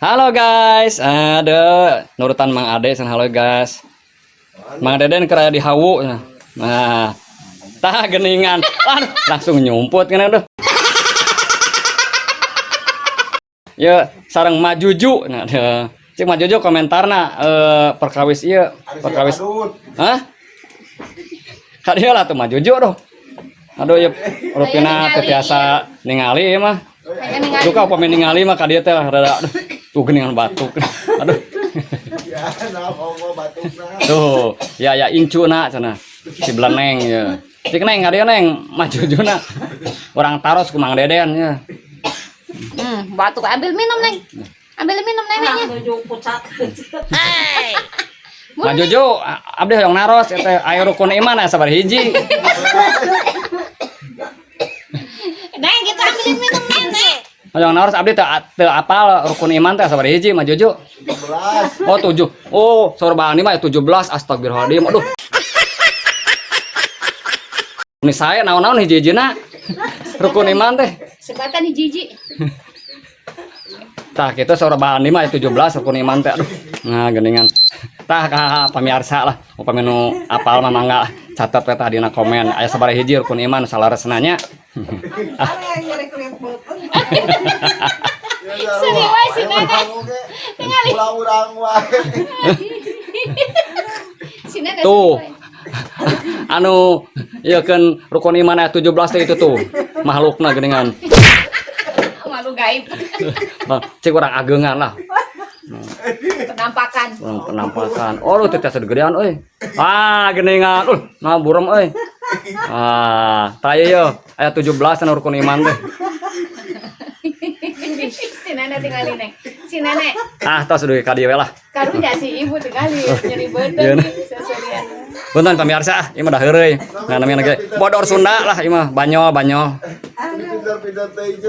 Halo guys, ada nurutan Mang Ade san, halo guys. Mang Deden keur aya di hawu. Nah, tah geningan. Aduh, langsung nyumput kan aduh. Ya, sareng Majuju. Nah, aduh. Cik Majuju komentarna perkawis ieu, perkawis. Hah? Kadieu lah tuh Majuju tuh. Aduh ya, rupina teu tiasa ningali ieu mah. Duka upami ningali mah ka dieu teh rada aduh, tuh geuningan batuk. Aduh. Ya, nah, ngomong batukna. Tuh, ya ya incuna cenah. Si Bleneng ya. Cik Neng ka dieu Neng, Majujuna. Urang taros ku Mang Deden ya. Batuk, ambil minum, Neng. Ambil minum neneknya. Majuju, abdi hoyong naros eta aya rukun iman aya sabaraha hiji. Neng, kita ambilin minum nenek. Hoyong naros abdi teu teu apal rukun iman teh sabaraha hiji Majuju. 17. Oh, 7. Oh, sorban mah 17, astagfirullahaladzim. Aduh. Ini saya naon-naon hiji-hijina. Rukun iman teh. Sebatan hiji-hiji. Tah kitu sorban mah 17 rukun iman teh. Aduh. Nah, geuningan. Tah ka pamiarsa lah. Upami nu apal mah mangga catet we tah dina komen. Aya sabaraha hiji rukun iman salaresna nya. Sedih wae si nenek. Tingali. Urang-urang wae. Si nenek. Tuh. Anu ieu keun rukun iman aya 17 teh itu tuh. Makhlukna geuningan. Malu gaib. Cik urang ageungan lah. Penampakan. Urang penampakan. Oh, lu teh tiasa gedean euy. Ah, geuningan. Nah burem euy. Ah, tah ieu aya 17 anu rukun iman teh. Si nenek tingali, Neng. Si nenek. Ah, tos dugi ka dieu we lah. Karunya si ibu tingali nyeri Iya, beuteung nah. seserian. Punten pamirsa, ah, ieu mah dah heureuy. Nah, namina ge bodor Sunda lah ieu mah, banyol banyol. Pintar-pintar teh.